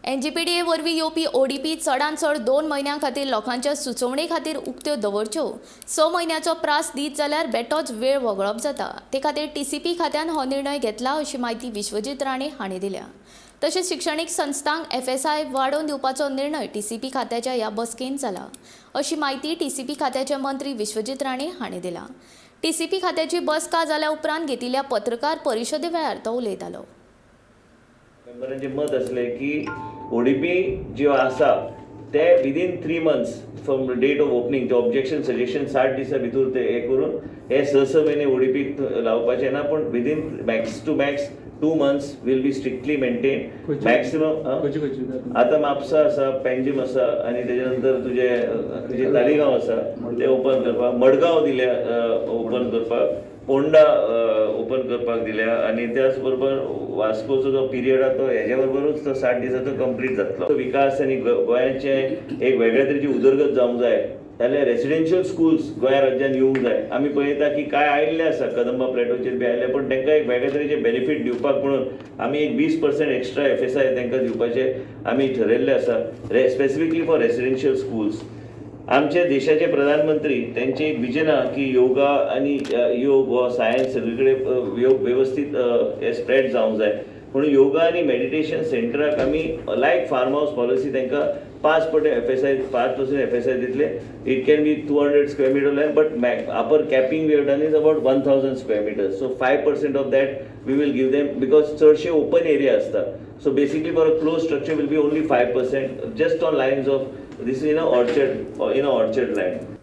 NGPDA वरवीं येवपी ODP चडांत चड 2 म्हयन्यां खातीर लोकांच्या सुचोवणे खातीर उक्त्यो दवरच्यो. 6 म्हयन्याचो प्रास दीत जाल्यार बेटोच वेळ वगळप जाता. ते खातीर टीसीपी खात्यान हो निर्णय घेतला अशी म्हायती विश्वजीत राणे हांणी दिल्या. तशेंच शिक्षणीक संस्थांक एफएसआय वाडोवन दिवपाचो निर्णय टीसीपी खात्याच्या ह्या बसकेंत जाला अशी म्हायती टीसीपी खात्याचे मंत्री विश्वजीत राणे हांणी दिला. टीसीपी खात्याची बसका जाल्या उपरांत घेतिल्ल्या पत्रकार परिशदे वेळार तो उलयतालो. मेंबरांचें मत आसलें की ओडीपी ज्यो आसा ते within 3 months from date of opening, ते ऑब्जेक्शन सजेशन 60 दिसां भितर ते हे करून हे स स म्हयने ओडीपी लावपाचे ना, पूण within max to max 2 months will be strictly maintain. Maximum. खंयची खंयची? आतां म्हापसा आसा, पेंजीम आसा आनी तेजे नंतर तुजे तालिगांव आसा, ते ओपन करपाक. मडगांव दिल्या ओपन करपाक, पोंडा ओपन करपाक दिल्या आनी त्याच बरोबर वास्कोचो जो पिरियड आहा तो हेज्या बरोबरूच तो 60 दिसाचो कंप्लीट जातलो. विकास आनी गोंयाचें एक वेगळ्या तरेची उदरगत जावंक जाय जाल्यार रेसिडेन्शियल स्कुल्स गोंया राज्यान येवंक जाय. आमी पळयता की कांय आयिल्ले आसा, कदंबा प्लॅटोचेर बी आयले, पूण तांकां एक वेगळे तरेचे बेनिफीट दिवपाक म्हणून आमी एक 20% एक्स्ट्रा एफएसआय तांकां दिवपाचें आमी ठरयल्लें आसा, स्पेसिफिकली फॉर रेसिडेन्शियल स्कुल्स. आमचे देशाचे प्रधानमंत्री त्यांचे एक विजन आहा की योगा आनी योग हो सायन्स सगळे कडेन योग वेवस्थीत हे स्प्रेड जावंक जाय म्हणून योगा आनी मेडिटेशन सेंटराक आमी लायक फार्म हावस पॉलिसी तांकां 5 पट एफएसआय, 5% एफएसआय दितले. It can be 200 square meter land, but upper capping we have done is about 1000 square meters, so 5% of that we will give them, because चडशे ओपन एरिया आसता. So basically, for a close structure will be only 5%, just on lines of this in a orchard land.